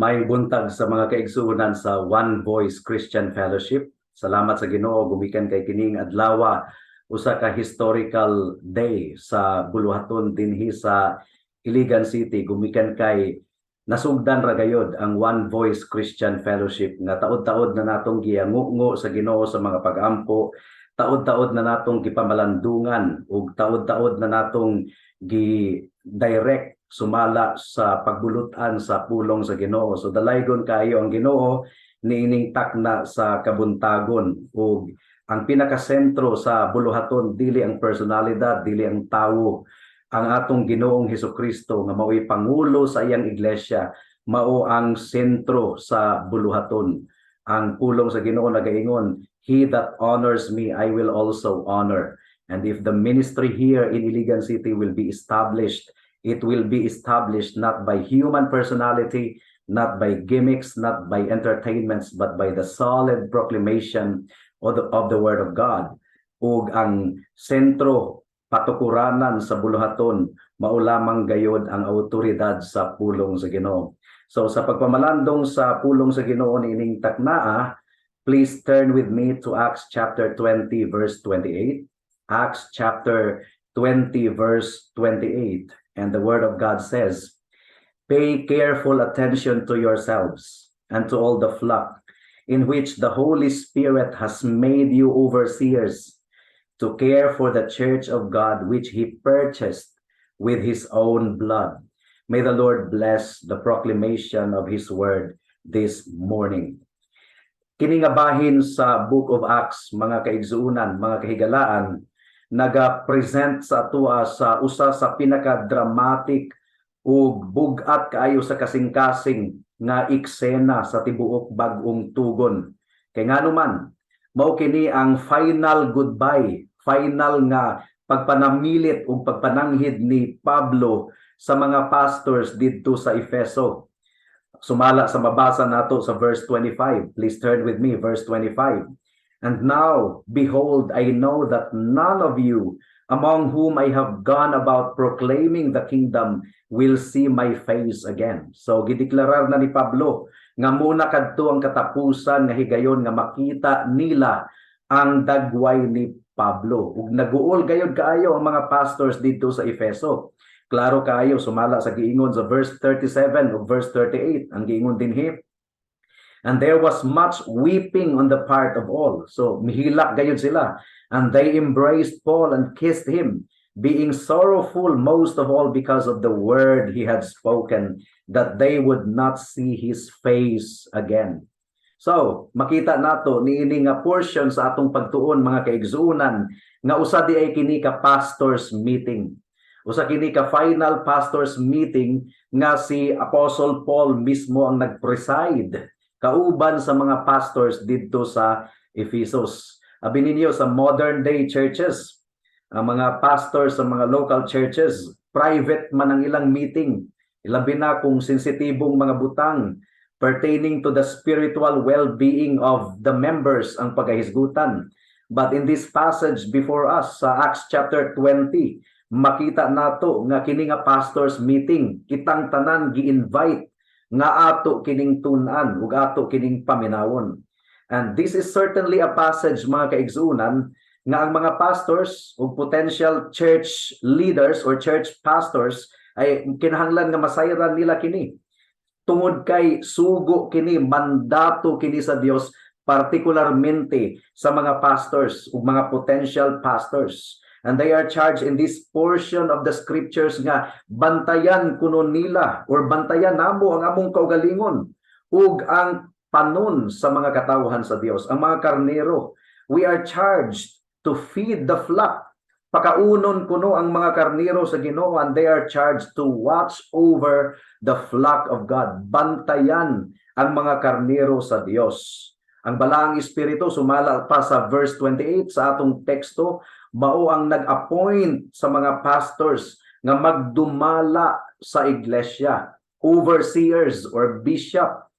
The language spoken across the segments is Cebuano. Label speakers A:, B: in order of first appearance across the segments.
A: Maayong buntag sa mga kaigsuonan sa One Voice Christian Fellowship. Salamat sa Ginoo, gumikan kay kining adlaw usa ka historical day sa buluhaton dinhi sa Iligan City, gumikan kay nasugdan ra gayod ang One Voice Christian Fellowship nga taod-taod na natong giangungo sa Ginoo sa mga pagampo, taod-taod na natong gipamalandungan ug taod-taod na natong gi-direct sumala sa pagbulutan sa pulong sa Ginoo. So dalaygon kaayo ang Ginoo niining takna sa kabuntagon, ug ang pinakasentro sa buluhaton dili ang personalidad, dili ang tawo. Ang atong Ginoong Hesukristo nga mao'y pangulo sa iyang iglesia, mao ang sentro sa buluhaton. Ang pulong sa Ginoo nagaingon, "He that honors me, I will also honor." And if the ministry here in Iligan City will be established, it will be established not by human personality, not by gimmicks, not by entertainments, but by the solid proclamation of the Word of God. Ug ang sentro patukuranan sa buluhaton mao lamang gayod ang autoridad sa pulong sa Ginoo. So sa pagpamalandong sa pulong sa Ginoo niining taknaa, please turn with me to Acts chapter 20 verse 28. Acts chapter 20 verse 28. And the Word of God says, "Pay careful attention to yourselves and to all the flock in which the Holy Spirit has made you overseers to care for the church of God, which he purchased with his own blood." May the Lord bless the proclamation of his word this morning. Kini nga bahin sa Book of Acts, mga kaigsuonan, mga kahigalaan, naga-present sa atoa sa usa sa pinaka-dramatic ug bug-at kaayo sa kasing-kasing nga eksena sa tibuok Bag-ong Tugon. Kay ngano man, mao kini ang final goodbye, final nga pagpanamilit ug pagpananghid ni Pablo sa mga pastors didto sa Efeso. Sumala sa mabasa nato sa verse 25. Please turn with me, verse 25. "And now, behold, I know that none of you among whom I have gone about proclaiming the kingdom will see my face again." So gideklarar na ni Pablo nga muna kadto ang katapusan nga higayon nga makita nila ang dagway ni Pablo. Ug naguol gayod kaayo ang mga pastors didto sa Efeso. Klaro kaayo sumala sa giingon sa verse 37 ug verse 38. Ang giingon dinhi, "And there was much weeping on the part of all." So mihilak gayud sila. "And they embraced Paul and kissed him, being sorrowful most of all because of the word he had spoken, that they would not see his face again." So, makita nato niini nga portion sa atong pagtuon, mga kaigsuonan, nga usa di ay kini ka pastors meeting. Usa kini ka final pastors meeting nga si Apostle Paul mismo ang nag-preside kauban sa mga pastors didto sa Ephesus. Abi ninyo sa modern day churches, ang mga pastors sa mga local churches, private man ang ilang meeting. Ilabi na kung sensitibong mga butang pertaining to the spiritual well-being of the members ang pagahisgutan. But in this passage before us sa Acts chapter 20, makita nato nga kini nga pastors meeting, kitang tanan gi-invite nga ato kining tun-an ug ato kining paminawon. And this is certainly a passage, mga kaigsuonan, nga ang mga pastors ug potential church leaders or church pastors ay kinahanglan nga masayran nila kini. Tungod kay sugo kini, mandato kini sa Dios, partikularmente sa mga pastors ug mga potential pastors. And they are charged in this portion of the scriptures nga bantayan kuno nila or bantayan namo ang among kaugalingon ug ang panon sa mga katawhan sa Dios, ang mga karnero. We are charged to feed the flock. Pakaunon kuno ang mga karnero sa Ginoo, and they are charged to watch over the flock of God. Bantayan ang mga karnero sa Dios. Ang Balaang Espiritu, sumala pa sa verse 28 sa atong teksto, mao ang nag-appoint sa mga pastors nga magdumala sa iglesia, overseers or bishop.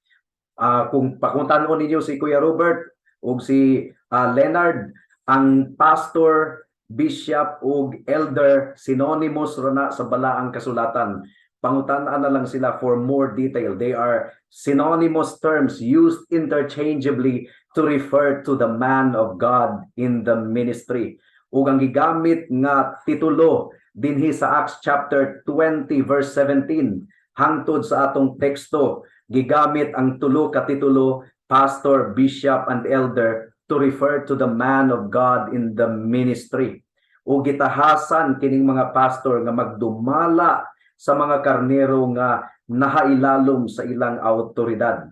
A: Kung pakuntan-on ninyo si Kuya Robert ug si Leonard, ang pastor, bishop ug elder, synonymous ra na sa Balaang Kasulatan. Pangutan-an na lang sila for more detail. They are synonymous terms used interchangeably to refer to the man of God in the ministry. Ug ang gigamit nga titulo dinhi sa Acts chapter 20 verse 17 hangtod sa atong teksto, gigamit ang tulo ka titulo, pastor, bishop, and elder, to refer to the man of God in the ministry. Ug gitahasan kining mga pastor nga magdumala sa mga karnero nga nahailalom sa ilang autoridad.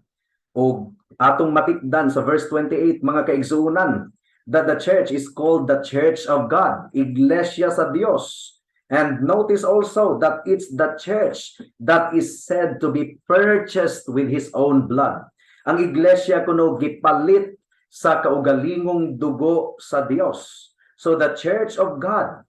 A: Ug atong matikdan sa verse 28, mga kaigsuonan, that the church is called the church of God, iglesia sa Dios. And notice also that it's the church that is said to be purchased with His own blood. Ang iglesia kuno gipalit sa kaugalingong dugo sa Dios. So the church of God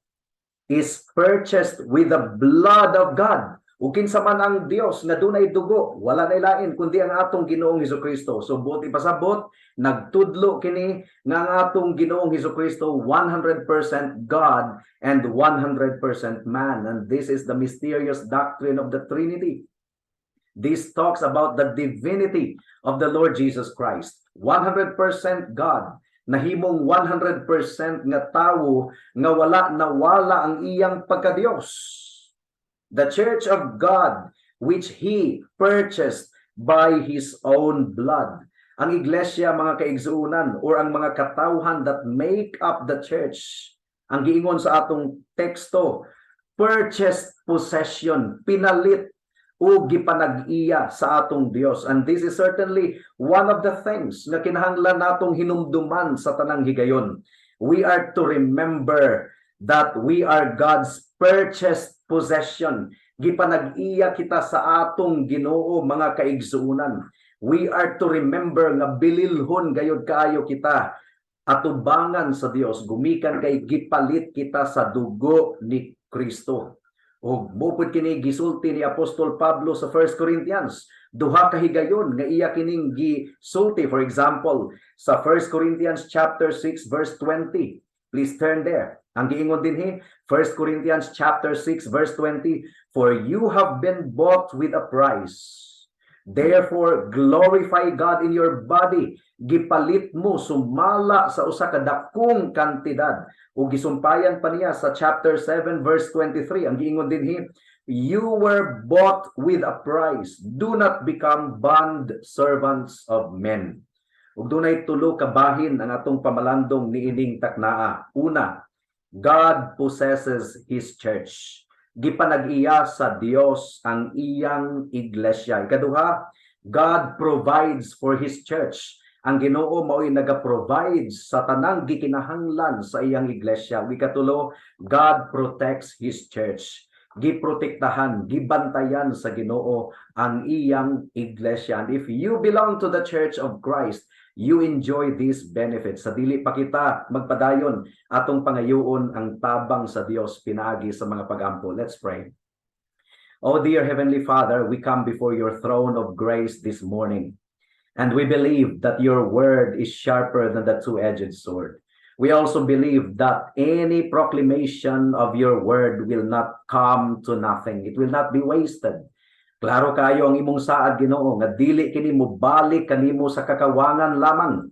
A: is purchased with the blood of God. Ug kinsa man ang Dios nga dunay dugo, wala na lain kundi ang atong Ginoong Hesukristo. So buot ipasabot, nagtudlo kini nga ang atong Ginoong Hesukristo 100% God and 100% man. And this is the mysterious doctrine of the Trinity. This talks about the divinity of the Lord Jesus Christ. 100% God, nahimong 100% nga tawo nga wala nawala ang iyang pagkadiyos. The church of God which He purchased by His own blood. Ang iglesia, mga kaigsuonan, or ang mga katawhan that make up the church, ang giingon sa atong teksto, purchased possession, pinalit o gipanag-iya sa atong Dios. And this is certainly one of the things nga kinahanglan natong hinumduman sa tanang higayon. We are to remember that we are God's purchased possession. Gipanag-iya kita sa atong Ginoo, mga kaigsuonan. We are to remember nga bililhon gayud kaayo kita atubangan sa Dios gumikan kay gipalit kita sa dugo ni Kristo. Ug mao pud kini gisulti ni Apostol Pablo sa 1 Corinthians. Duha ka higayon nga iya kining gisulti. For example, sa 1 Corinthians chapter 6 verse 20. Please turn there. Ang giingon dinhi, 1 Corinthians chapter 6 verse 20, "For you have been bought with a price. Therefore, glorify God in your body." Gipalit mo sumala sa usa ka dakong kantidad. Ug gisumpayan pa niya sa chapter 7 verse 23. Ang giingon dinhi, "You were bought with a price. Do not become bond servants of men." Ug dunay tulo ka bahin ang atong pamalandong niining taknaa. Una, God possesses His church. Gipanag-iya sa Dios ang iyang iglesia. Ikaduha, God provides for His church. Ang Ginoo mao'y naga-provide sa tanang gikinahanglan sa iyang iglesia. Ug ikatulo, God protects His church. Giprotektahan, gibantayan sa Ginoo ang iyang iglesia. And if you belong to the church of Christ, you enjoy these benefits. Sa dili pa kita magpadayon, atong pangayoon ang tabang sa Dios pinaagi sa mga pagampo. Let's pray. Oh dear Heavenly Father, we come before your throne of grace this morning. And we believe that your word is sharper than the two-edged sword. We also believe that any proclamation of your word will not come to nothing. It will not be wasted. Klaro kayo ang imong saad, Ginoo, nga dili kini mobalik kanimo sa kakawangan lamang.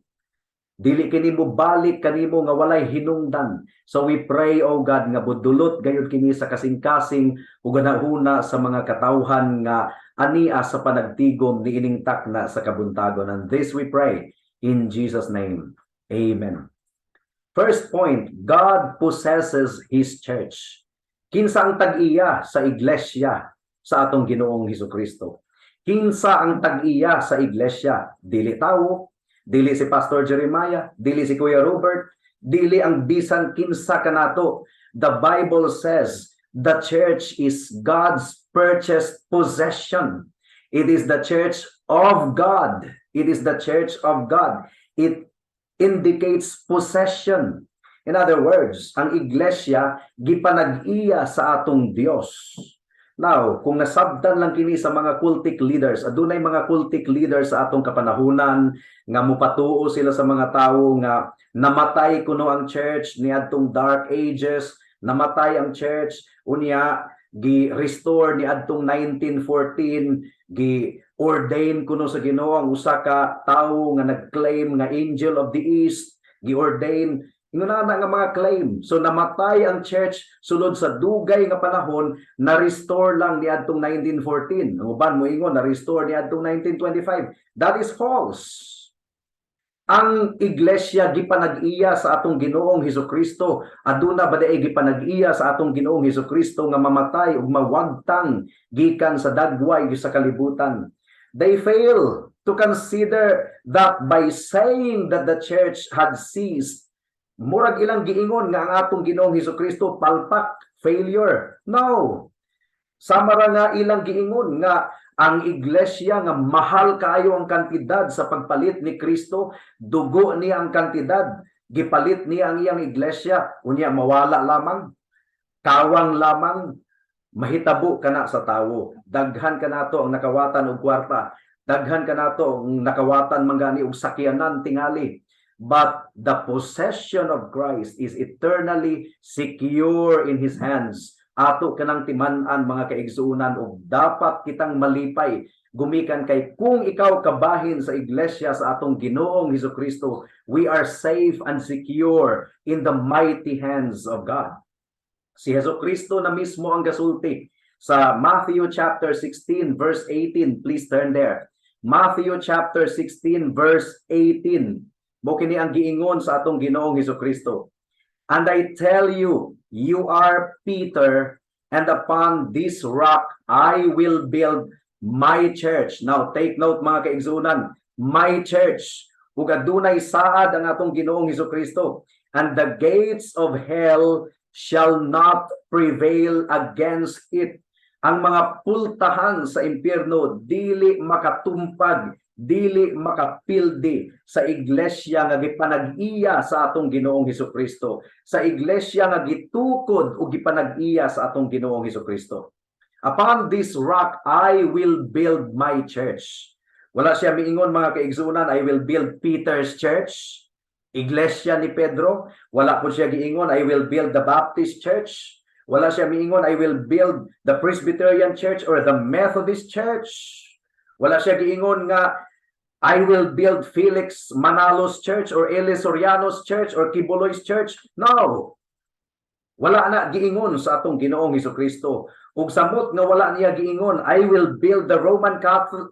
A: Dili kini mobalik kanimo nga walay hinungdan. So we pray, O God, nga budulot gayud kini sa kasing-kasing ug hunahuna sa mga katawhan nga ania sa panagtigom niining takna sa kabuntagon. And this we pray in Jesus' name. Amen. First point, God possesses His church. Kinsa ang tag-iya sa iglesia sa atong Ginoong Hesukristo? Kinsa ang tag-iya sa iglesia? Dili tawo, dili si Pastor Jeremiah, dili si Kuya Robert, dili ang bisan kinsa kanato. The Bible says the church is God's purchased possession. It is the church of God. It is the church of God. It indicates possession. In other words, ang iglesia gipanag-iya sa atong Dios. Now, kung nasabtan lang kini sa mga cultic leaders, adunay mga cultic leaders sa atong kapanahunan nga mupatuo sila sa mga tawo nga namatay kuno ang church niadtong Dark Ages, namatay ang church, unya Gi-restore ni adtong 1914, gi-ordain kuno sa Ginoo ang usa ka tawo nga nag-claim nga Angel of the East, gi-ordain ingon na nga mga claim. So namatay ang church sulod sa dugay nga panahon, na-restore lang ni adtong 1914. Ang uban moingon na-restore ni adtong 1925. That is false. Ang iglesia gipanag-iya sa atong Ginoong Hesus-Kristo. Aduna ba diay gipanag-iya sa atong Ginoong Hesus-Kristo nga mamatay ug mawagtang gikan sa dagway sa kalibutan? They fail to consider that by saying that the church had ceased, murag ilang giingon nga ang atong Ginoong Hesus-Kristo palpak, failure. No. Sama ra nga ilang giingon nga ang iglesia nga mahal kaayo ang kantidad sa pagpalit ni Kristo, dugo niya ang kantidad, gipalit niya ang iyang iglesia, unya mawala lamang, kawang lamang, mahitabo kana sa tawo. Daghan kanato ang nakawatan og kwarta, daghan kanato ang nakawatan manggani og sakyanan tingali. But the possession of Christ is eternally secure in His hands. Ato kanang timan-an, mga kaigsuonan, ug dapat kitang malipay gumikan kay kung ikaw kabahin sa iglesia sa atong Ginoong Hesus-Kristo, we are safe and secure in the mighty hands of God. Si Hesus-Kristo na mismo ang gasulti sa Matthew chapter 16 verse 18. Please turn there. Matthew chapter 16 verse 18. Mao kini ang giingon sa atong Ginoong Hesus-Kristo. "And I tell you, you are Peter, and upon this rock I will build my church." Now, take note, mga kaigsuonan, my church. Ug adunay saad ang atong Ginoong Hesus-Kristo. "And the gates of hell shall not prevail against it." Ang mga pultahan sa impyerno dili makatumpag, dili makapildi sa iglesia nga gipanag-iya sa atong Ginoong Hesus-Kristo, sa iglesia nga gitukod o gipanag-iya sa atong Ginoong Hesus-Kristo. "Upon this rock I will build my church." Wala siya miingon, mga kaigsuonan, "I will build Peter's church." Iglesia ni Pedro. Wala po siya giingon, "I will build the Baptist church." Wala siya miingon, "I will build the Presbyterian church or the Methodist church." Wala siya giingon nga, "I will build Felix Manalo's church or Eli Soriano's church or Quiboloy's church." No. Wala na giingon sa atong Ginoong Hesus-Kristo. Ug samot nga wala niya giingon, "I will build the Roman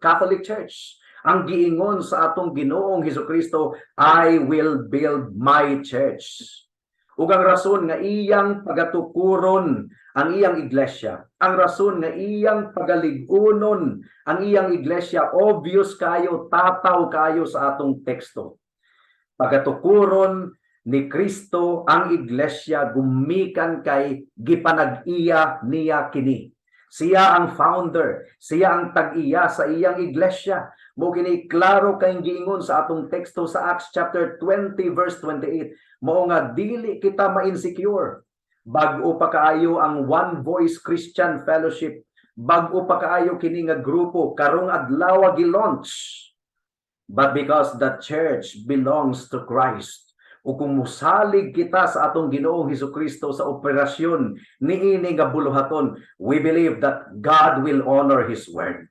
A: Catholic Church." Ang giingon sa atong Ginoong Hesus-Kristo, "I will build my church." Ug ang rason nga iyang pagatukuron ang iyang iglesia, ang rason nga iyang pagalig-unon ang iyang iglesia, obvious kayo, tataw kayo sa atong teksto. Pagatukuron ni Kristo ang iglesia gumikan kay gipanag-iya niya kini. Siya ang founder, siya ang tag-iya sa iyang iglesia. Mao kini klaro kay giingon sa atong teksto sa Acts chapter 20 verse 28. Mao nga dili kita ma-insecure. Bag-o pa kaayo ang One Voice Christian Fellowship. Bag-o pa kaayo kini nga grupo, karong adlaw gi-launch. But because the church belongs to Christ, ug kung musalig kita sa atong Ginoong Hesus-Kristo sa operasyon niini nga buluhaton, we believe that God will honor His word.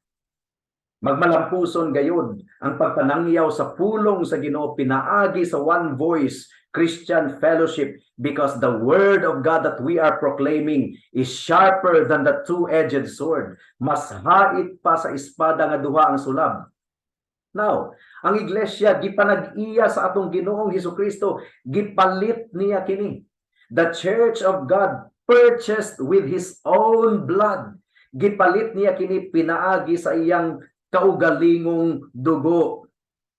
A: Magmalampuson gayud ang pagpanangyaw sa pulong sa Ginoo pinaagi sa One Voice Christian Fellowship because the word of God that we are proclaiming is sharper than the two-edged sword. Mas hait pa sa espada nga duha ang sulab. Now, ang iglesia gipanag-iya sa atong Ginoong Hesus-Kristo, gipalit niya kini. The church of God purchased with His own blood. Gipalit niya kini pinaagi sa iyang kaugalingong dugo.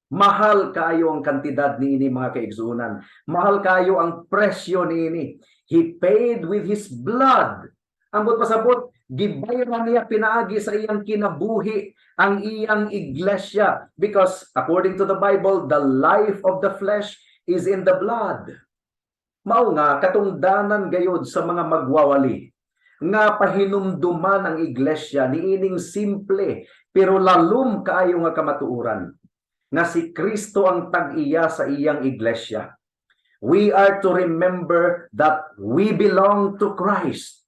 A: Mahal kayo ang kantidad niini, mga kaigsuonan. Mahal kayo ang presyo niini. He paid with His blood. Ambot pasabot, gibayaran niya pinaagi sa iyang kinabuhi ang iyang iglesia because according to the Bible, the life of the flesh is in the blood. Mao nga katungdanan gayod sa mga magwawali nga pahinumduman ang iglesia niining simple pero lalom kaayo nga kamatuoran nga si Kristo ang tag-iya sa iyang iglesia. We are to remember that we belong to Christ.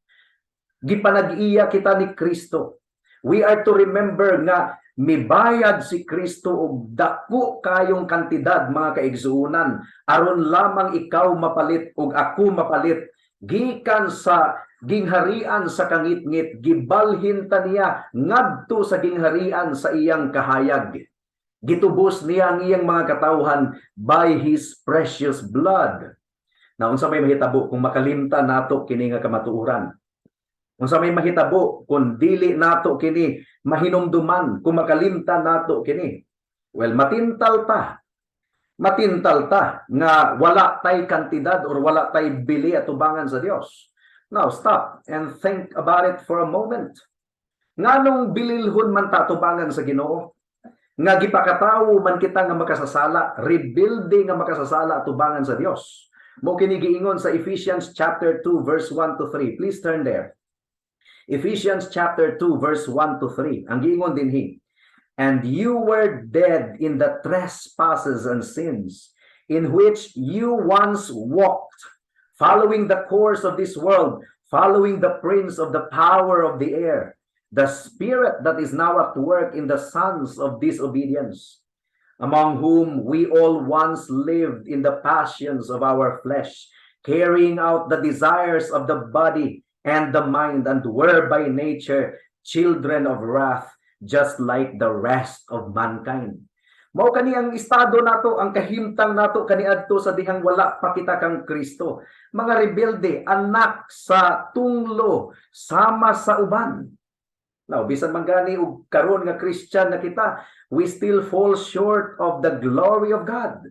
A: Gipanag-iya kita ni Kristo. We are to remember nga mibayad si Kristo og dako kayong kantidad, mga kaigsuonan, aron lamang ikaw mapalit ug ako mapalit gikan sa gingharian sa kangitngit, gibalhin ta niya ngadto sa gingharian sa iyang kahayag. Gitubos niya ang iyang mga katawhan by his precious blood. Na unsa may mahitabo kung makalimtan nato kini nga kamatuoran? Unsa may mahitabo kung dili nato kini mahinumduman, kung makalimtan nato kini? Well, matintal ta. Matintal ta nga wala tay kantidad or wala tay bili atubangan sa Dios. Now stop and think about it for a moment. Nganong bililhon man ta atubangan sa Ginoo? Nga gipakatawo man kita nga makasasala, rebelde nga makasasala atubangan sa Dios. Mao kini giingon sa Ephesians chapter 2 verse 1 to 3. Please turn there. Ephesians chapter 2 verse 1 to 3. Ang giingon dinhi, "And you were dead in the trespasses and sins in which you once walked, following the course of this world, following the prince of the power of the air, the spirit that is now at work in the sons of disobedience, among whom we all once lived in the passions of our flesh, carrying out the desires of the body and the mind, and were by nature children of wrath, just like the rest of mankind." Mao kani ang estado nato, ang kahimtang nato kaniadto sa dihang wala pa kita kang Kristo. Mga rebelde, anak sa tunglo, sama sa uban. Now, bisan man gani og karon nga Christian na kita, we still fall short of the glory of God.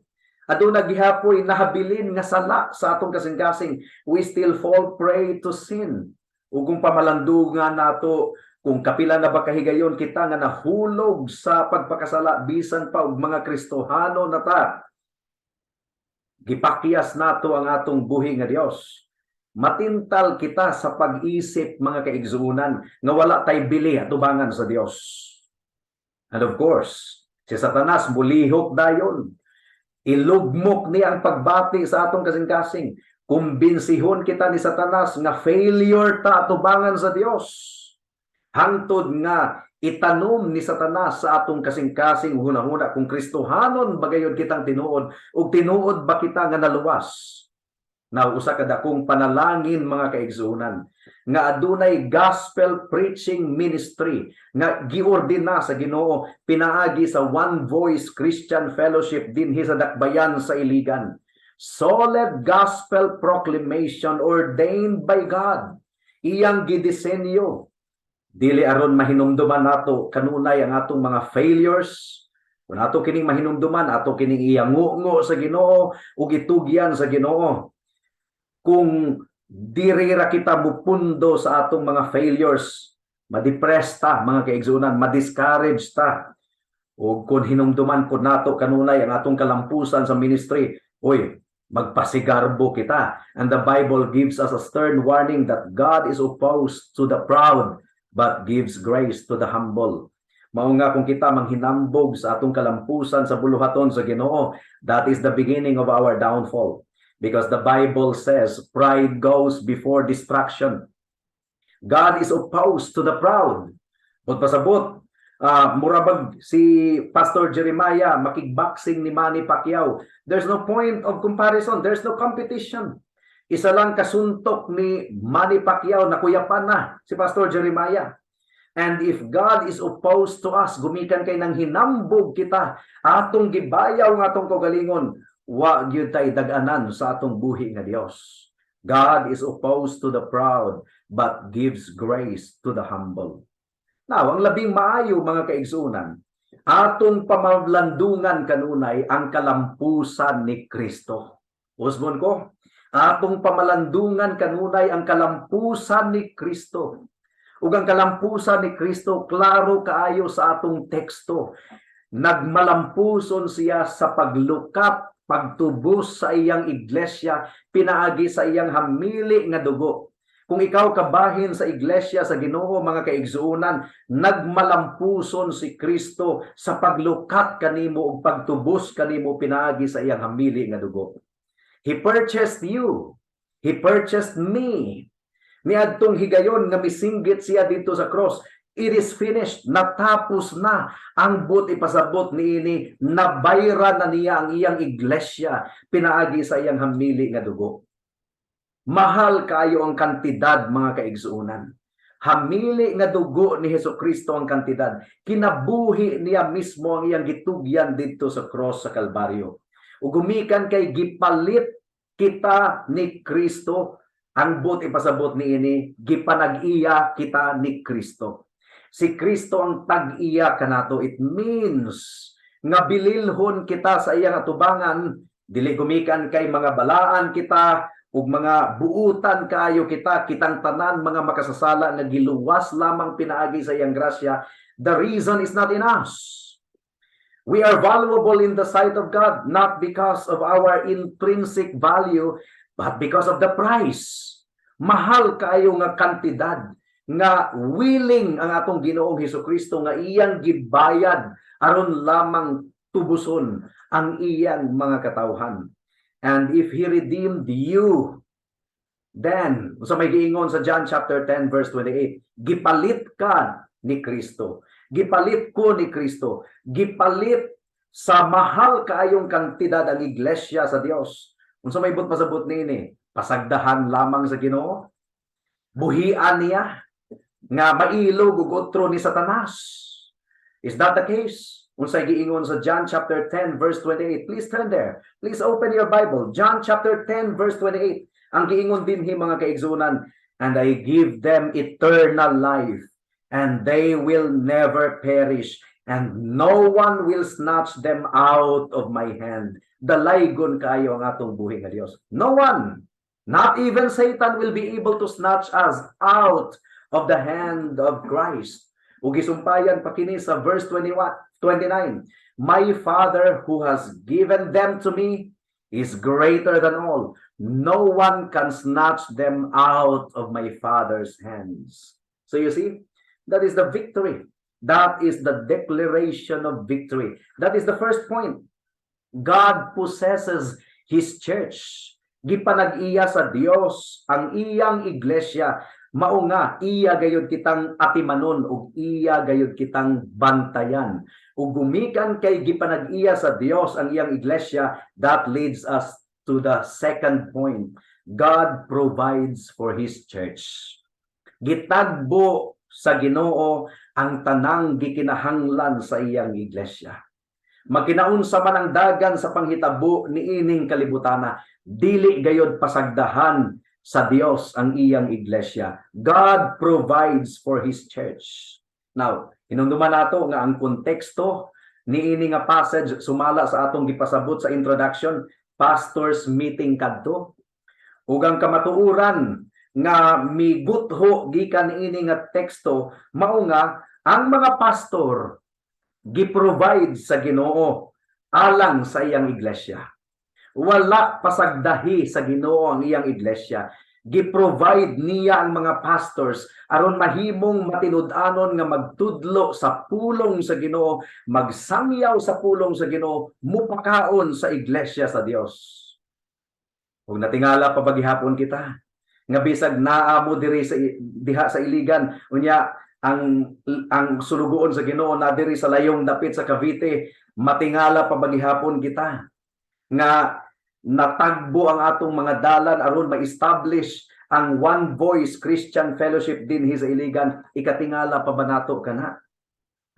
A: Aduna gihapoy nahabilin nga sala sa atong kasing-kasing. We still fall prey to sin. Ug kung pamalandungan nato kung kapila na ba kahigayon kita nga nahulog sa pagpakasala bisan pa og mga Kristohano na ta. Gipakyas nato ang atong buhi nga Dios. Matintal kita sa pag-isip, mga kaigsuonan, nga wala tay bili atubangan sa Dios. And of course, si Satanas mulihok dayon. Ilugmok niya ang pagbati sa atong kasing-kasing. Kumbinsihon kita ni Satanas nga failure ta atubangan sa Dios. Hangtod nga itanom ni Satanas sa atong kasing-kasing hunahuna kung Kristohanon ba gayud kitang tinuod ug tinuod ba kita nga naluwas. Now, usa ka dakong panalangin, mga kaigsuonan, nga adunay gospel preaching ministry nga giordina sa Ginoo pinaagi sa One Voice Christian Fellowship dinhi sa Dakbayan sa Iligan. Solid gospel proclamation ordained by God. Iyang gidisenyo dili aron mahinumduman nato kanunay ang atong mga failures. Kung ato kining mahinumduman, ato kining iyangungo sa Ginoo ug itugyan sa Ginoo. Kung diri ra kita mupundo sa atong mga failures, ma-depress ta, mga kaigsuonan, ma-discourage ta. Ug kung hinumduman pud nato kanunay ang atong kalampusan sa ministry, oy, magpasigarbo kita. And the Bible gives us a stern warning that God is opposed to the proud but gives grace to the humble. Mao nga kung kita manghinambog sa atong kalampusan sa buluhaton sa Ginoo, that is the beginning of our downfall. Because the Bible says pride goes before destruction. God is opposed to the proud. Kung pasabot, murabag si Pastor Jeremiah makigboxing ni Manny Pacquiao. There's no point of comparison. There's no competition. Isa lang kasuntok ni Manny Pacquiao, nakuyapan na si Pastor Jeremiah. And if God is opposed to us, gumikan kay nang hinambog kita, atong gibayaw nga atong kaugalingon, wa gyud tay dag-anan sa atong buhi nga Dios. God is opposed to the proud but gives grace to the humble. Now, ang labing maayo, mga kaigsuonan, atong pamalandungan kanunay ang kalampusan ni Kristo. Usbon ko, atong pamalandungan kanunay ang kalampusan ni Kristo. Ug ang kalampusan ni Kristo klaro kaayo sa atong teksto. Nagmalampuson siya sa paglukat, pagtubos sa iyang iglesia pinaagi sa iyang hamili nga dugo. Kung ikaw kabahin sa iglesia sa Ginoo, mga kaigsuonan, nagmalampuson si Kristo sa paglukat kanimo ug pagtubos kanimo pinaagi sa iyang hamili nga dugo. He purchased you. He purchased me. Niadtong higayon nga misinggit siya didto sa cross, "It is finished," natapos na. Ang buot ipasabot niini, nabayran na niya ang iyang iglesia pinaagi sa iyang hamili nga dugo. Mahal kaayo ang kantidad, mga kaigsuonan. Hamili nga dugo ni Hesus Kristo ang kantidad. Kinabuhi niya mismo ang iyang gitugyan didto sa cross sa Kalbaryo. Ug gumikan kay gipalit kita ni Kristo, ang buot ipasabot niini, gipanag-iya kita ni Kristo. Si Kristo ang tag-iya kanato. It means nga bililhon kita sa iyang atubangan, dili gumikan kay mga balaan kita ug mga buutan kaayo kita, kitang tanan mga makasasala nga giluwas lamang pinaagi sa iyang grasya. The reason is not in us. We are valuable in the sight of God not because of our intrinsic value but because of the price. Mahal kaayo nga kantidad nga willing ang atong Ginoong Hesukristo nga iyang gibayad aron lamang tubuson ang iyang mga katawhan. And if He redeemed you, then, sa may giingon sa John chapter 10 verse 28, gipalit ka ni Kristo. Gipalit ko ni Kristo. Gipalit sa mahal kaayong kantidad ang iglesia sa Dios. Unsa may buot pasabot niini? Pasagdahan lamang sa Ginoo? Buhian niya nga mailog ug otro ni Satanas? Is that the case? Unsay giingon sa John chapter 10 verse 28? Please turn there. Please open your Bible. John chapter 10 verse 28. Ang giingon dinhi, mga kaigsuonan, "And I give them eternal life, and they will never perish, and no one will snatch them out of my hand." Dalaygon kaayo ang atong buhi nga Dios. No one, not even Satan, will be able to snatch us out of the hand of Christ. Ug gisumpayan pa kini sa verse 21, 29. "My Father who has given them to me is greater than all. No one can snatch them out of my Father's hands." So you see, that is the victory. That is the declaration of victory. That is the first point. God possesses His church. Gipanag-iya sa Dios ang iyang iglesia. Mao nga iya gayud kitang atimanon ug iya gayud kitang bantayan. Ug gumikan kay gipanag-iya sa Dios ang iyang iglesia, that leads us to the second point. God provides for His church. Gitagbo sa Ginoo ang tanang gikinahanglan sa iyang iglesia. Magkinaunsa man ang dagan sa panghitabo niining kalibutana, dili gayod pasagdahan sa Dios ang iyang iglesia. God provides for His church. Now, hinumduman nato nga ang konteksto niini nga passage, sumala sa atong gipasabot sa introduction, pastors meeting kadto. Ug ang kamatuoran nga migutho gikan niini nga teksto mao nga ang mga pastor gi-provide sa Ginoo alang sa iyang iglesia. Wala pasagdahi sa Ginoo ang iyang iglesia. Gi-provide niya ang mga pastors aron mahimong matinud-anon nga magtudlo sa pulong sa Ginoo, magsangyaw sa pulong sa Ginoo, mupakaon sa iglesia sa Dios. Ug natingala pa gihapon kita nga bisag naa mo diri sa diha sa Iligan, unya ang sulugoon sa Ginoo na diri sa layong dapit sa Cavite, matingala pa gihapon kita nga natagbo ang atong mga dalan aron ma-establish ang One Voice Christian Fellowship dinhi sa Iligan? Ikatingala pa ba nato kana?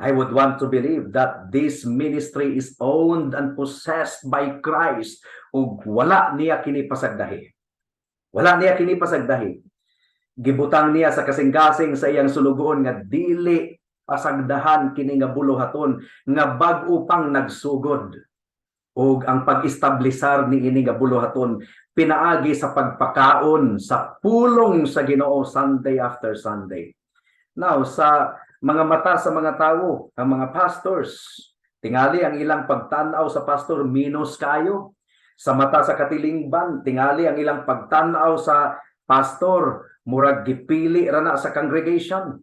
A: I would want to believe that this ministry is owned and possessed by Christ ug wala niya kini pasagdahi. Wala niya kini pasagdahi. Gibutang niya sa kasing-kasing sa iyang sulugoon nga dili pasagdahan kini nga buluhaton nga bag-o pang nagsugod. Ug ang pag-establisar niini nga buluhaton pinaagi sa pagpakaon sa pulong sa Ginoo Sunday after Sunday. Now, sa mga mata sa mga tao, ang mga pastors, tingali ang ilang pagtan-aw sa pastor minus kaayo. Sa mata sa katilingban, tingali ang ilang pagtan-aw sa pastor, murag gipili ra na sa congregation.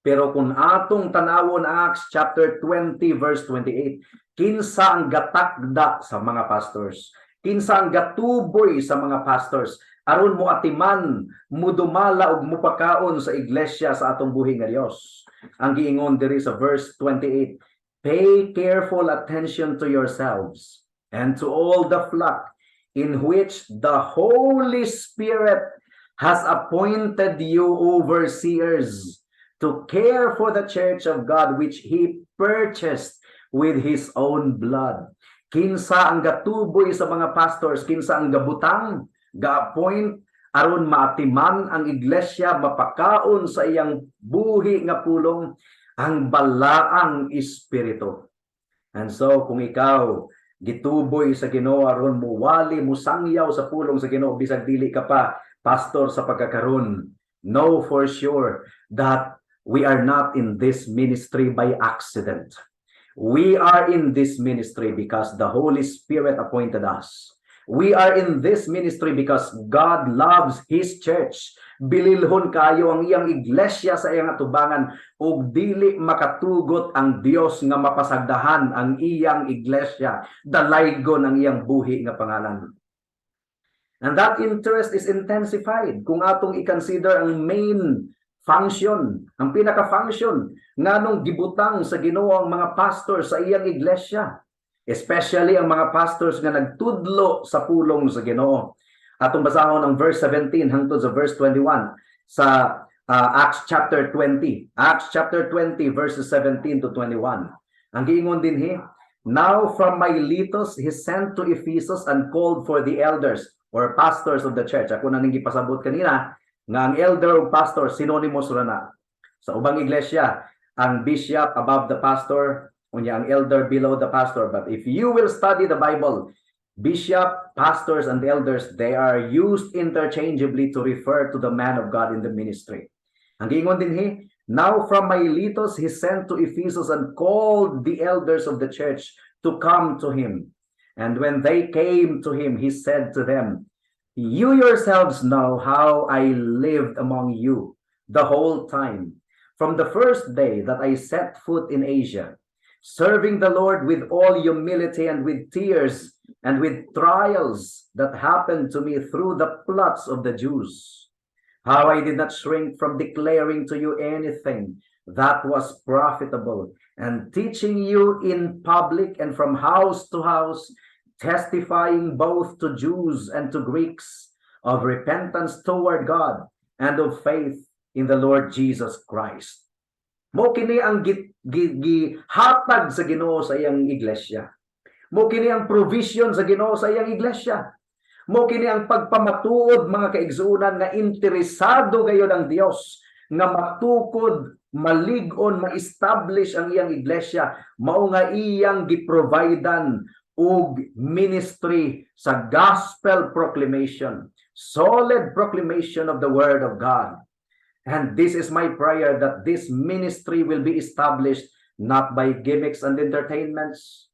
A: Pero kung atong tanawon ang Acts chapter 20 verse 28, kinsa ang gatakda sa mga pastors? Kinsa ang gatuboy sa mga pastors? aron moatiman, mudumala ug mupakaon sa iglesia sa atong buhi nga Dios. Ang giingon diri sa verse 28, "Pay careful attention to yourselves and to all the flock in which the Holy Spirit has appointed you overseers to care for the church of God which He purchased with His own blood." Kinsa ang gatuboy sa mga pastors, kinsa ang gabutang, ga-appoint aron maatiman ang iglesia, mapakaon sa iyang buhi nga pulong? Ang Balaang Espiritu. And so kung ikaw gituboy sa Ginoo aron muwali, musangyaw sa pulong sa Ginoo, bisag dili ka pa pastor sa pagkakaron, know for sure that we are not in this ministry by accident. We are in this ministry because the Holy Spirit appointed us. We are in this ministry because God loves His church. Bililhon kayo ang iyang iglesia sa iyang atubangan ug dili makatugot ang Dios nga mapasagdahan ang iyang iglesia. Dalaygon ang iyang buhi nga pangalan. And that interest is intensified kung atong i-consider ang main function, ang pinaka-function nganong gibutang sa Ginoo ang mga pastor sa iyang iglesia. Especially ang mga pastors nga nagtudlo sa pulong sa Ginoo. Atong basahon ang verse 17 hangtod sa verse 21 sa Acts chapter 20. Acts chapter 20 verses 17 to 21. Ang giingon dinhi, "Now from Miletus he sent to Ephesus and called for the elders or pastors of the church." Ako na ning gipasabot kanina nga ang elder o pastor synonymous ra na. Sa ubang iglesia, ang bishop above the pastor, unya ang elder below the pastor. But if you will study the Bible, bishop, pastors, and elders, they are used interchangeably to refer to the man of God in the ministry. Ang giingon dinhi, "Now from Miletus he sent to Ephesus and called the elders of the church to come to him. And when they came to him, he said to them, 'You yourselves know how I lived among you the whole time, from the first day that I set foot in Asia, serving the Lord with all humility and with tears and with trials that happened to me through the plots of the Jews. How I did not shrink from declaring to you anything that was profitable and teaching you in public and from house to house, testifying both to Jews and to Greeks of repentance toward God and of faith in the Lord Jesus Christ.'" Mao kini ang gihatag sa Ginoo sa iyang iglesia. Mao kini ang provision sa Ginoo sa iyang iglesia. Mao kini ang pagpamatuod, mga kaigsuonan, nga interesado gayud ang Dios nga matukod, malig-on, ma-establish ang iyang iglesia. Mao nga iyang giprovidean og ministry sa gospel proclamation, solid proclamation of the word of God. And this is my prayer, that this ministry will be established not by gimmicks and entertainments,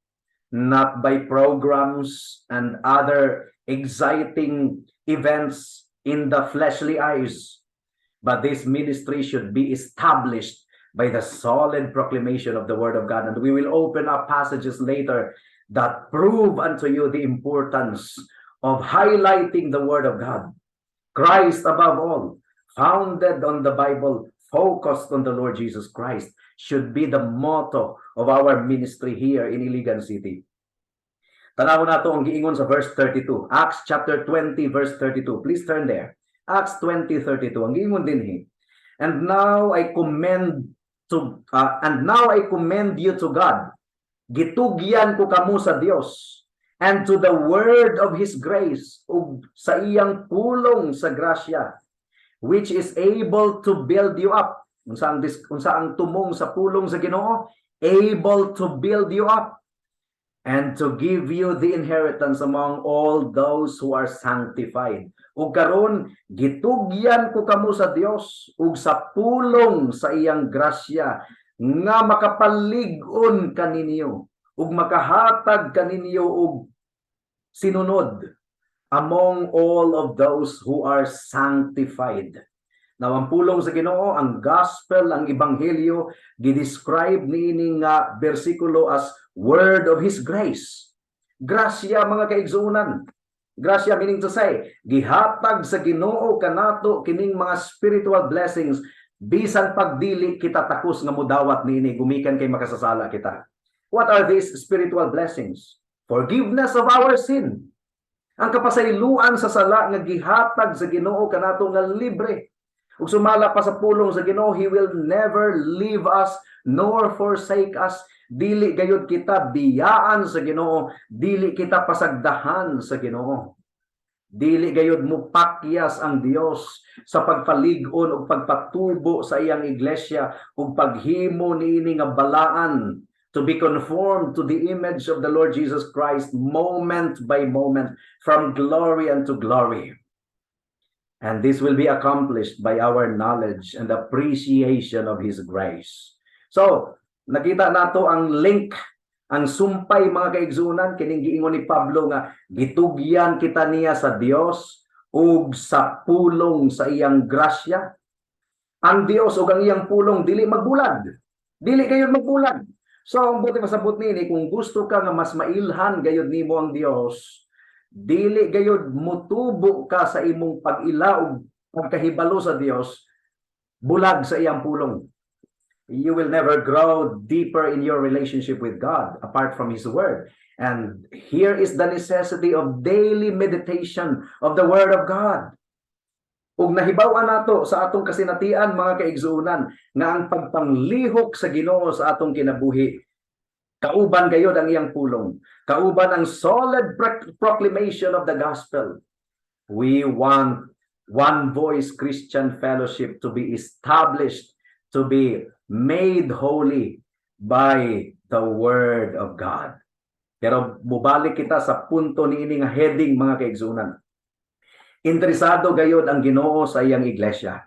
A: not by programs and other exciting events in the fleshly eyes, but this ministry should be established by the solid proclamation of the word of God. And we will open up passages later that prove unto you the importance of highlighting the word of God. Christ above all, founded on the Bible, focused on the Lord Jesus Christ, should be the motto of our ministry here in Iligan City. Tanaw nato ang giingon sa verse 32. Acts chapter 20 verse 32. Please turn there. Acts 20:32. Ang giingon dinhi, "And now I commend you to God." Gitugyan ko kamo sa Dios "and to the word of His grace," ug sa iyang pulong sa grasya, "which is able to build you up." Unsa ang tumong sa pulong sa Ginoo? Able to build you up and to give you the inheritance among all those who are sanctified. Ug karon gitugyan ko kamo sa Dios ug sa pulong sa iyang grasya nga makapalig-on kaninyo ug makahatag kaninyo og sinunod among all of those who are sanctified. Now, ang pulong sa Ginoo, ang gospel, ang ebanghelyo, gidescribe niini nga bersikulo as word of His grace. Grasya, mga kaigsuonan. Grasya meaning to say, gihatag sa Ginoo kanato kining mga spiritual blessings bisan pagdili kita takos nga mudawat niini gumikan kay makasasala kita. What are these spiritual blessings? Forgiveness of our sin. Ang kapasayloan sa sala nga gihatag sa Ginoo kanato nga libre. Ug sumala pa sa pulong sa Ginoo, He will never leave us nor forsake us. Dili gayud kita biyaan sa Ginoo, dili kita pasagdahan sa Ginoo. Dili gayud mupakyas ang Dios sa pagpalig-on ug pagpatubo sa iyang iglesia ug paghimo niini nga balaan to be conformed to the image of the Lord Jesus Christ moment by moment, from glory unto glory. And this will be accomplished by our knowledge and appreciation of His grace. So, nakita nato ang link, ang sumpay, mga kaigsunan, kining giingon ni Pablo nga gitugyan kita niya sa Dios ug sa pulong sa iyang grasya. Ang Dios ug ang iyang pulong dili magbulag. Dili gayud magbulag. So ang buot pasabot niini, kung gusto ka nga mas mailhan gayud nimo ang Dios, dili gayud mutubo ka sa imong pag-ila ug pagkahibalo sa Dios bulag sa iyang pulong. You will never grow deeper in your relationship with God apart from His Word. And here is the necessity of daily meditation of the Word of God. Ug nahibaw-an nato sa atong kasinatian, mga kaigsuonan, nga ang pagpanglihok sa Ginoo sa atong kinabuhi, kauban gayod ang iyang pulong, kauban ang solid proclamation of the gospel. We want One Voice Christian Fellowship to be established, to be made holy by the Word of God. Pero mubalik kita sa punto niini nga heading, mga kaigsuonan. Interesado gayod ang Ginoo sa iyang iglesia.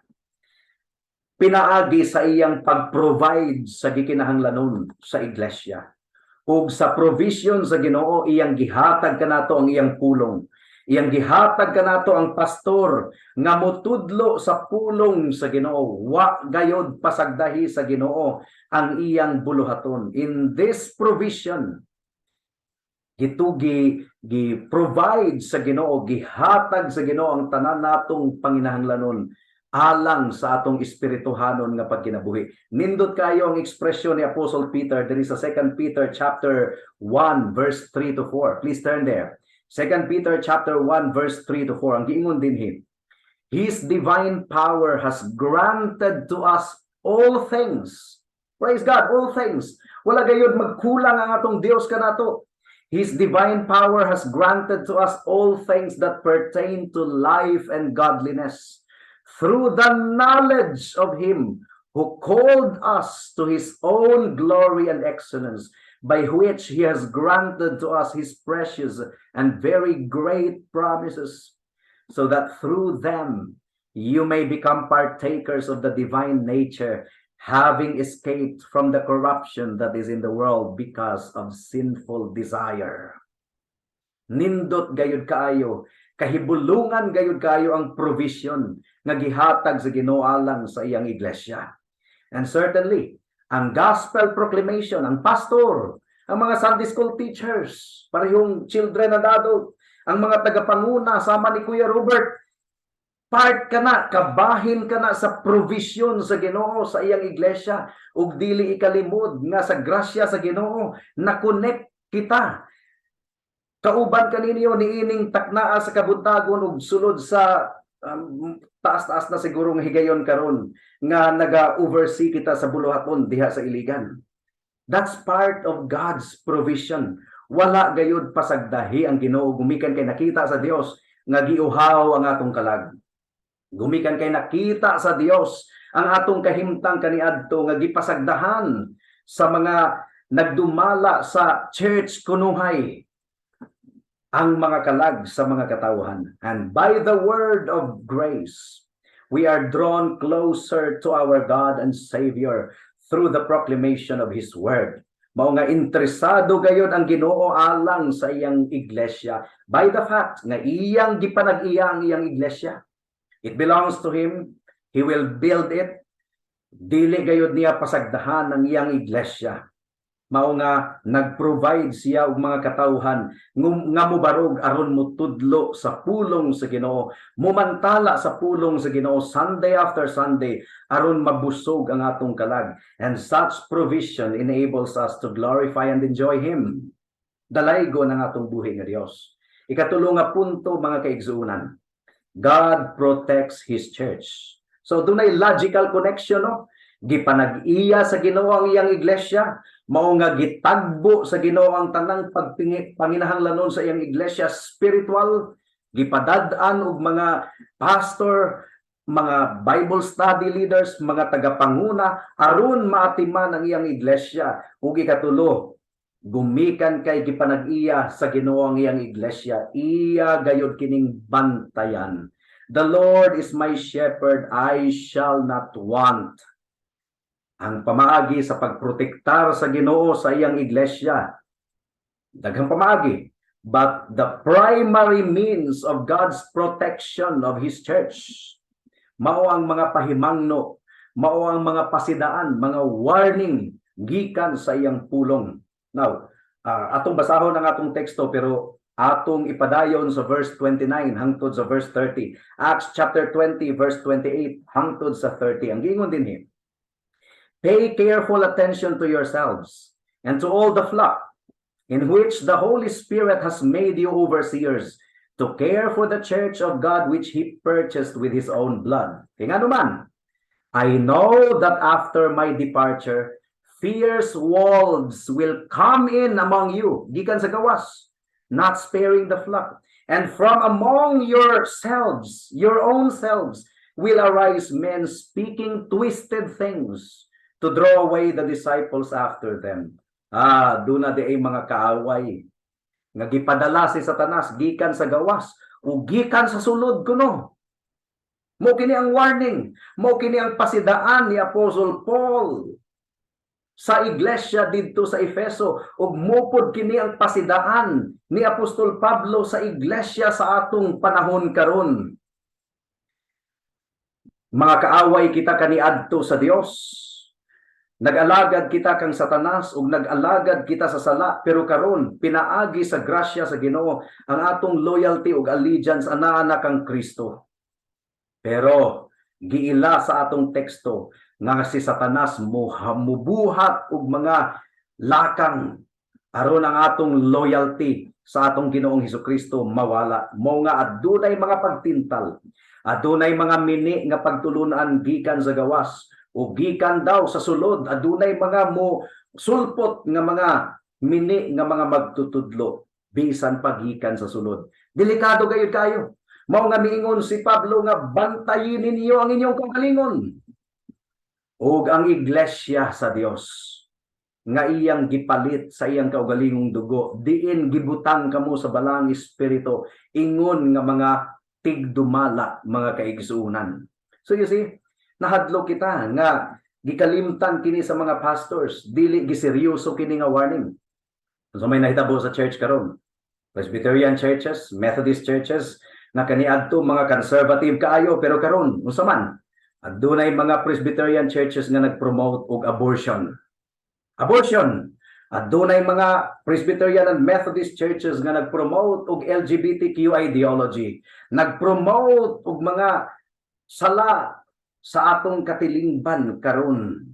A: Pinaagi sa iyang pag-provide sa gikinahanglanon sa iglesia. Ug sa provision sa Ginoo, iyang gihatag kanato ang iyang pulong. Iyang gihatag kanato ang pastor nga motudlo sa pulong sa Ginoo. Wa gayod pasagdahi sa Ginoo ang iyang buluhaton. In this provision, gitugi, gi-provide sa Ginoo, gihatag sa Ginoo ang tanan natong panginahanglanon alang sa atong espirituhanon nga pagkinabuhi. Nindot kayo ang ekspresyon ni Apostle Peter diri sa 2 Peter chapter 1 verse 3 to 4. Please turn there. 2 Peter chapter 1 verse 3 to 4. Ang giingon dinhi, "His divine power has granted to us all things." Praise God, all things. Wala gayud magkulang ang atong Dios kanato. "His divine power has granted to us all things that pertain to life and godliness through the knowledge of Him who called us to His own glory and excellence, by which He has granted to us His precious and very great promises, so that through them you may become partakers of the divine nature, having escaped from the corruption that is in the world because of sinful desire." Nindot gayud kaayo, kahibulungan gayud kaayo ang provision nga gihatag sa Ginoo alang sa iyang iglesia. And certainly, ang gospel proclamation, ang pastor, ang mga Sunday school teachers, parehong children and adult, ang mga tagapanguna sama ni Kuya Robert, part ka na, kabahin ka na sa provision sa Ginoo sa iyang iglesia. Ug dili ikalimod nga sa grasya sa Ginoo na connect kita. Kauban kaninyo niining taknaa sa kabuntagon ug sulod sa taas-taas na siguro nga higayon karon nga naga-oversee kita sa buluhaton diha sa Iligan. That's part of God's provision. Wala gayud pasagdahi ang Ginoo gumikan kay nakita sa Dios nga giuhaw ang atong kalag. Gumikan kay nakita sa Dios ang atong kahimtang kaniadto nga gipasagdahan sa mga nagdumala sa church kunuhay ang mga kalag sa mga katawhan. And by the word of grace, we are drawn closer to our God and Savior through the proclamation of His word. Mao nga interesado gayod ang Ginoo alang sa iyang iglesia by the fact nga iyang gipanag-iya ang iyang iglesia. It belongs to Him. He will build it. Dili gayod niya pasagdahan ang iyang iglesia. Mao nga nag-provide siya og mga katawhan nga mobarog aron motudlo sa pulong sa Ginoo, mumantala sa pulong sa Ginoo Sunday after Sunday aron mabusog ang atong kalag. And such provision enables us to glorify and enjoy Him. Dalaygon ang atong buhi nga Dios. Ikatulo nga punto, mga kaigsuonan. God protects His church. So dunay logical connection, no? Gipanag-iya sa Ginoo ang iyang iglesia, mao nga gitagbo sa Ginoo ang tanang panginahanglanon sa iyang iglesia, spiritual, gipadad-an og mga pastor, mga Bible study leaders, mga tagapanguna aron maatiman ang iyang iglesia. Ug ikatulo, gumikan kay gipanag-iya sa Ginoo ang iyang iglesia, iya gayud kining bantayan. "The Lord is my shepherd, I shall not want." Ang pamaagi sa pagprotektar sa Ginoo sa iyang iglesia, daghang pamaagi, but the primary means of God's protection of His church mao ang mga pahimangno, mao ang mga pasidaan, mga warning gikan sa iyang pulong. Now, atong basahon ang atong teksto pero atong ipadayon sa verse 29 hangtod sa verse 30. Acts chapter 20 verse 28 hangtod sa 30. Ang giingon dinhi, "Pay careful attention to yourselves and to all the flock in which the Holy Spirit has made you overseers to care for the church of God which He purchased with His own blood. Kaya nga naman, I know that after my departure, fierce wolves will come in among you," gikan sa gawas, "not sparing the flock. And from among yourselves, your own selves, will arise men speaking twisted things to draw away the disciples after them." Ah, duna diay mga kaaway nga gipadala si Satanas gikan sa gawas o gikan sa sulod kuno. Mao kini ang warning, mao kini ang pasidaan ni Apostle Paul sa iglesia didto sa Efeso ug mao pod kini ang pasidaan ni Apostol Pablo sa iglesia sa atong panahon karon. Mga kaaway kita kaniadto sa Dios. Nag-alagad kita kang Satanas ug nag-alagad kita sa sala, pero karon pinaagi sa grasya sa Ginoo, ang atong loyalty ug allegiance anaa na kang Kristo. Pero giila sa atong teksto nga si Satanas mubuhat og mga lakang aron ang atong loyalty sa atong Ginoong Hesukristo mawala. Mao nga adunay mga pagtintal, adunay mga mini nga pagtulunan gikan sa gawas o gikan daw sa sulod, adunay mga mo sulpot nga mga mini nga mga magtutudlo bisan pagikan sa sulod. Delikado gayud kayo. Mao nga miingon si Pablo nga bantayin ninyo ang inyong kaugalingon ug ang iglesia sa Dios nga iyang gipalit sa iyang kaugalingong dugo, diin gibutang kamo sa Balaang Espiritu ingon nga mga tigdumala, mga kaigsuonan. So you see, nahadlok kita nga gikalimtan kini sa mga pastors, dili giseryoso kini nga warning. So may nahitabo sa church karon, Presbyterian churches, Methodist churches nga kaniadto mga conservative kaayo, pero karon unsa man, adunay mga Presbyterian churches nga nag-promote og abortion. Abortion. Adunay mga Presbyterian and Methodist churches nga nag-promote og LGBTQ ideology, nag-promote og mga sala sa atong katilingban karon.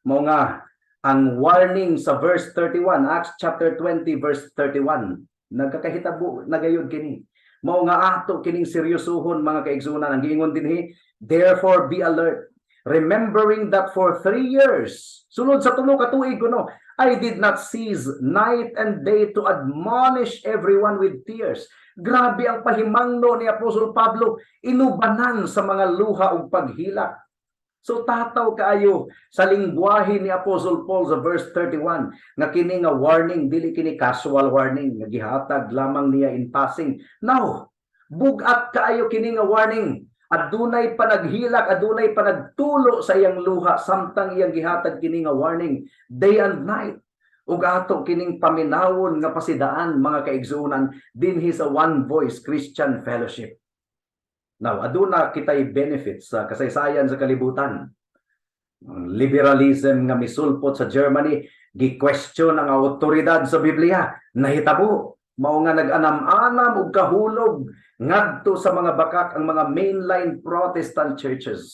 A: Mao nga ang warning sa verse 31, Acts chapter 20 verse 31, nagkakahitabo na gayud kini. Mao nga ato kining seryosohon, mga kaigsuonan. Ang giingon dinhi, "Therefore be alert, remembering that for 3 years," sulod sa 3 ka tuig kuno, "I did not cease night and day to admonish everyone with tears." Grabe ang pahimangno ni Apostol Pablo, inubanan sa mga luha ug paghilak. So tataw kaayo sa lingwahe ni Apostle Paul sa verse 31 nga kini nga warning dili kini casual warning nga gihatag lamang niya in passing. Now, bugat kaayo kini nga warning. Adunay panaghilak, adunay panagtulo sa iyang luha samtang iyang gihatag kini nga warning day and night. Ug ato kining paminawon nga pasidaan, mga kaigsuonan, dinhi sa One Voice Christian Fellowship. Now, aduna kitay benefits sa kasaysayan sa kalibutan. Ang liberalism nga misulpot sa Germany, gi-question ang awtoridad sa Biblia. Nahitabo mao nga nag-anam-anam og kahulog ngadto sa mga bakak ang mga mainline Protestant churches.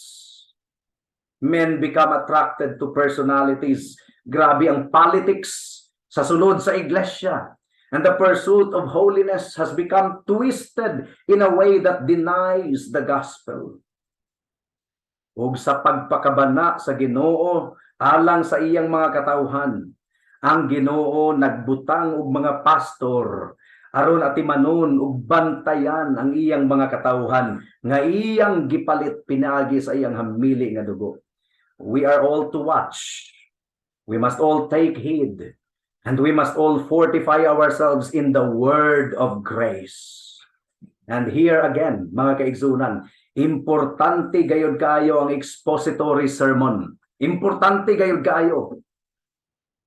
A: Men become attracted to personalities. Grabe ang politics sa sulod sa iglesia. And the pursuit of holiness has become twisted in a way that denies the gospel. Ug sa pagpakabana sa Ginoo alang sa iyang mga katawhan, ang Ginoo nagbutang og mga pastor aron atimanon ug bantayan ang iyang mga katawhan nga iyang gipalit pinaagi sa iyang hamili nga dugo. We are all to watch. We must all take heed and we must all fortify ourselves in the word of grace. And here again, mga kaigsunan, importante gayud kaayo ang expository sermon. Importante gayud kaayo.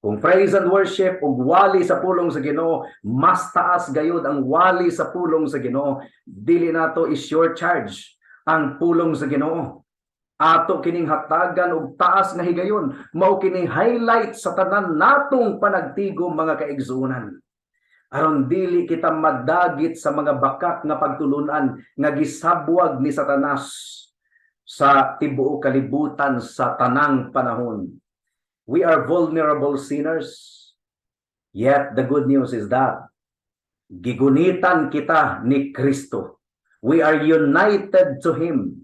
A: Kung praise and worship ug wali sa pulong sa Ginoo, mas taas gayud ang wali sa pulong sa Ginoo. Dili nato i-short charge ang pulong sa Ginoo. Ato kining hatagan og taas nga higayon, mao kining highlight sa tanan natong panagtigom, mga kaigsuonan, aron dili kita madagit sa mga bakak nga pagtulunan nga gisabwag ni Satanas sa tibuok kalibutan sa tanang panahon. We are vulnerable sinners. Yet the good news is that gigunitan kita ni Kristo. We are united to Him.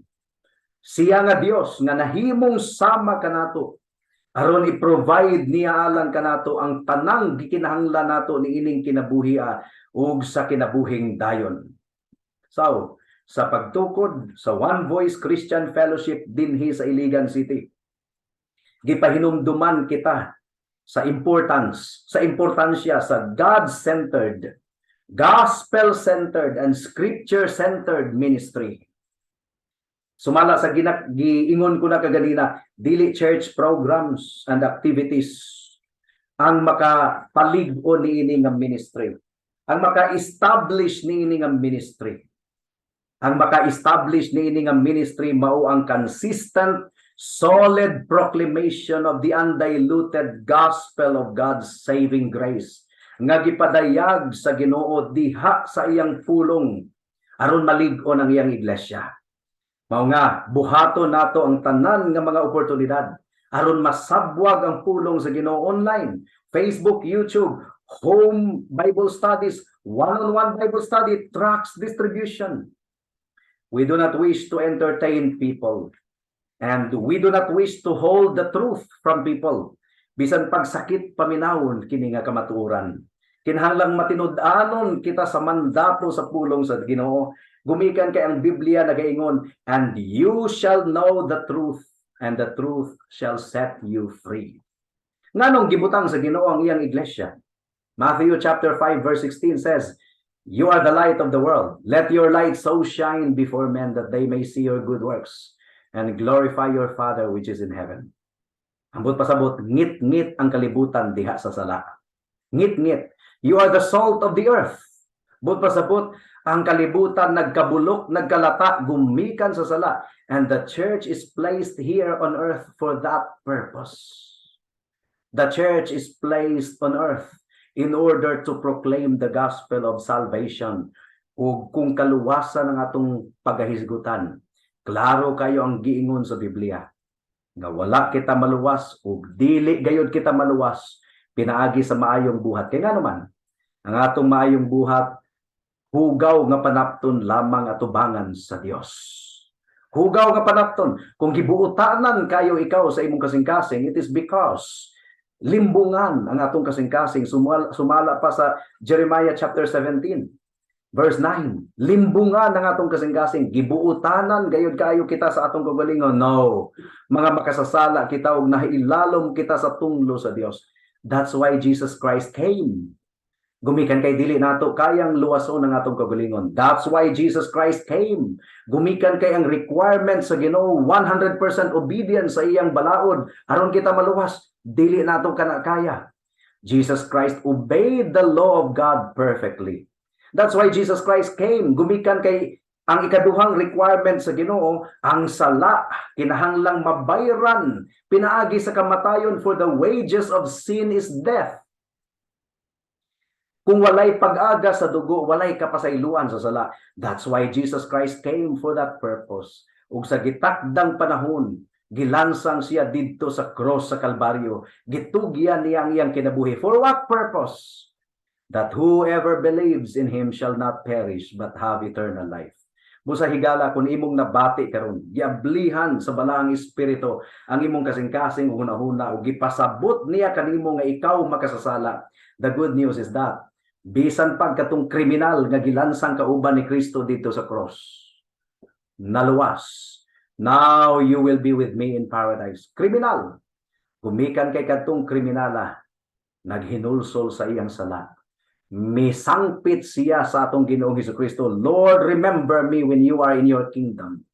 A: Siya nga Dios nga nahimong sama kanato aron i-provide niya alang kanato ang tanang gikinahanglan nato niining kinabuhi ug sa kinabuhing dayon. So, sa pagtukod sa One Voice Christian Fellowship dinhi sa Iligan City, gipahinumduman kita sa importansya sa God-centered, gospel-centered and scripture-centered ministry. Sumala sa giingon ko na kaganina, dili church programs and activities ang makapalig-on niini nga ministry. Ang maka-establish niini nga ministry. Ang maka-establish niini nga ministry mao ang consistent, solid proclamation of the undiluted gospel of God's saving grace nga gipadayag sa Ginoo diha sa iyang pulong aron malig-on ang iyang iglesia. Mao nga buhaton nato ang tanan nga mga oportunidad aron masabwag ang pulong sa Ginoo online, Facebook, YouTube, home Bible studies, one-on-one Bible study, tracts distribution. We do not wish to entertain people. And we do not wish to hold the truth from people. Bisan pagsakit paminawon kini nga kamatuoran. Kinahanglang matinud-anon kita sa mandato sa pulong sa Ginoo. Gumikan kay ang Biblia nagaingon, "And you shall know the truth, and the truth shall set you free." Nganong gibutang sa Ginoo ang iyang iglesia? Matthew chapter 5 verse 16 says, "You are the light of the world. Let your light so shine before men that they may see your good works and glorify your Father which is in heaven." Ambot pasabot, ngit-ngit ang kalibutan diha sa sala. Ngit-ngit. "You are the salt of the earth." Buot pasabot, ang kalibutan nagkabulok, nagkalata, gumikan sa sala. And the church is placed here on earth for that purpose. The church is placed on earth in order to proclaim the gospel of salvation ug kung kaluwasan ang atong pagahisgutan. Klaro kayo ang giingon sa Biblia nga wala kita maluwas ug dili gayud kita maluwas pinaagi sa maayong buhat. Kay ngano man, ang atong maayong buhat hugaw nga panapton lamang atubangan sa Dios. Hugaw nga panapton. Kung gibuotanan kayo ikaw sa imong kasing-kasing, it is because limbungan ang atong kasing-kasing, sumala pa sa Jeremiah chapter 17 verse 9. Limbungan ang atong kasing-kasing, gibuotanan gayud kayo kita sa atong kaugalingon? No. Mga makasasala kita ug nahilalom kita sa tunglo sa Dios. That's why Jesus Christ came. Gumikan kay dili nato kayang luwason ang atong kaugalingon. That's why Jesus Christ came. Gumikan kay ang requirement sa Ginoo, 100% obedience sa iyang balaod aron kita maluwas. Dili nato kana kaya. Jesus Christ obeyed the law of God perfectly. That's why Jesus Christ came. Gumikan kay Ang ikaduhang requirement sa Ginoo, ang sala kinahanglang mabayran pinaagi sa kamatayon, for the wages of sin is death. Kung walay pag-aga sa dugo, walay kapasayloan sa sala. That's why Jesus Christ came for that purpose. Ug sa gitakdang panahon, gilansang siya didto sa cross sa Kalbaryo. Gitugyan niya ang iyang kinabuhi. For what purpose? That whoever believes in him shall not perish but have eternal life. Busa higala, kung imong nabati karon, giablihan sa Balaang Espiritu ang imong kasing-kasing ug hunahuna ug gipasabot niya kanimo nga ikaw makasasala. The good news is that bisan pag katong kriminal nga gilansang kauban ni Kristo didto sa cross, naluwas. "Now you will be with me in paradise." Kriminal. Gumikan kay kadtong kriminala, naghinulsol sa iyang sala. Misangpit siya sa atong Ginoong Kristo, "Lord, remember me when you are in your kingdom."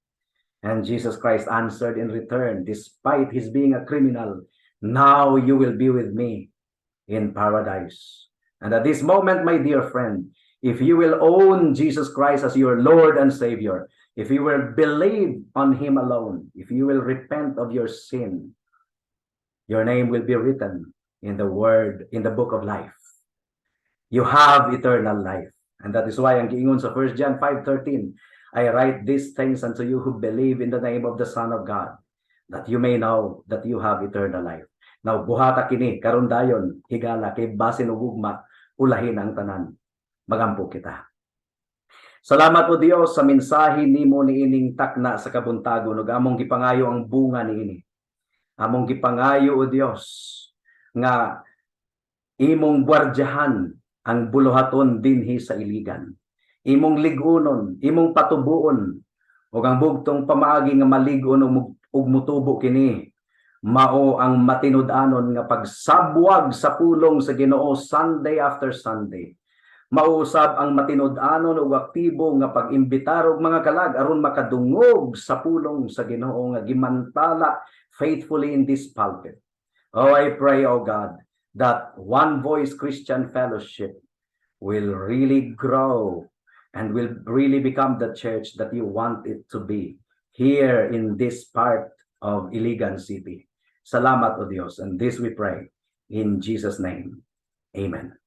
A: And Jesus Christ answered in return, despite his being a criminal, "Now you will be with me in paradise." And at this moment, my dear friend, if you will own Jesus Christ as your Lord and Savior, if you will believe on Him alone, if you will repent of your sin, your name will be written in the Word, in the book of life. You have eternal life. And that is why ang giingon sa 1 John 5:13, "I write these things unto you who believe in the name of the Son of God, that you may know that you have eternal life." Now, buhata kini, karon dayon, higala, kay basin og ugma, ulahin ang tanan. Magampo kita. Salamat, O Dios, sa mensahe nimo niining takna sa kabuntagon ug among gipangayo ang bunga niini. Among gipangayo, O Dios, nga imong gwardyahan ang buluhaton dinhi sa Iligan. Imong lig-unon, imong patubuon ug ang bugtong pamaagi nga malig-on ug mutubo kini mao ang matinud-anon nga pagsabwag sa pulong sa Ginoo Sunday after Sunday. Mausab ang matinud-anon ug aktibo nga pag-imbitar og mga kalag aron makadungog sa pulong sa Ginoo nga gimantala faithfully in this pulpit. Oh, I pray, oh God, that One Voice Christian Fellowship will really grow and will really become the church that you want it to be here in this part of Iligan City. Salamat, O Dios, and this we pray in Jesus' name. Amen.